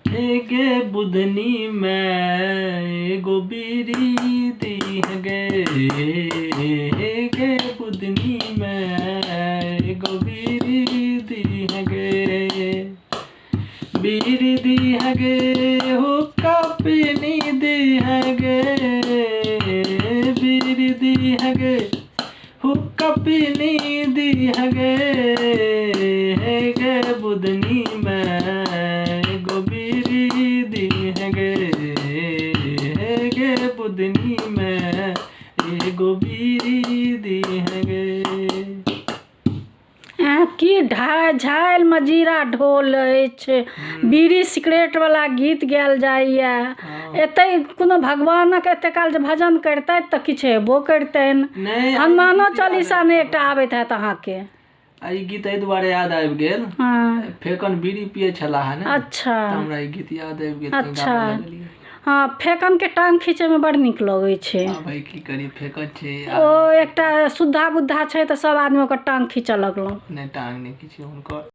हे गे बुधनी मैं एगो बीड़ी दी गे, हे गे बुधनी मैं एगो बीड़ी दी गे, बीड़ी दी गे हुक्का पीनी दी गे, बीड़ी दी गे हुक्का पीनी दी गे, हे गे बुधनी मैं एगो बीड़ी दी गे, हे गे बुधनी मैं एगो बीड़ी दी गे। की झालि मजीरा ढोल अछि, बीड़ी सिगरेट वाला गीत गायल जाइए। एतै कोनो भगवानक एते काल जे भजन करितथि तऽ किछु हेबो करितनि। नहि, हनुमानो चालीसा नहि एकटा आबैत हैत अहाँके। आ ई गीत एहि दुआरे याद आबि गेल, फेकन बीड़ी पियै छलाह ने, तऽ हमरा ई गीत याद आबि गेल, तैं गाबऽ लगलियै। हँ, फेकनके टांग खींचैमे बड़ नीक लगै छै। आ भाई, की करी, फेकन छै। ओ एकटा शुद्धा बुद्धा छै तऽ सब आदमी ओकर टांग खींचऽ लगलहुँ। नहि, टांग नहि खींचियौ हुनकर।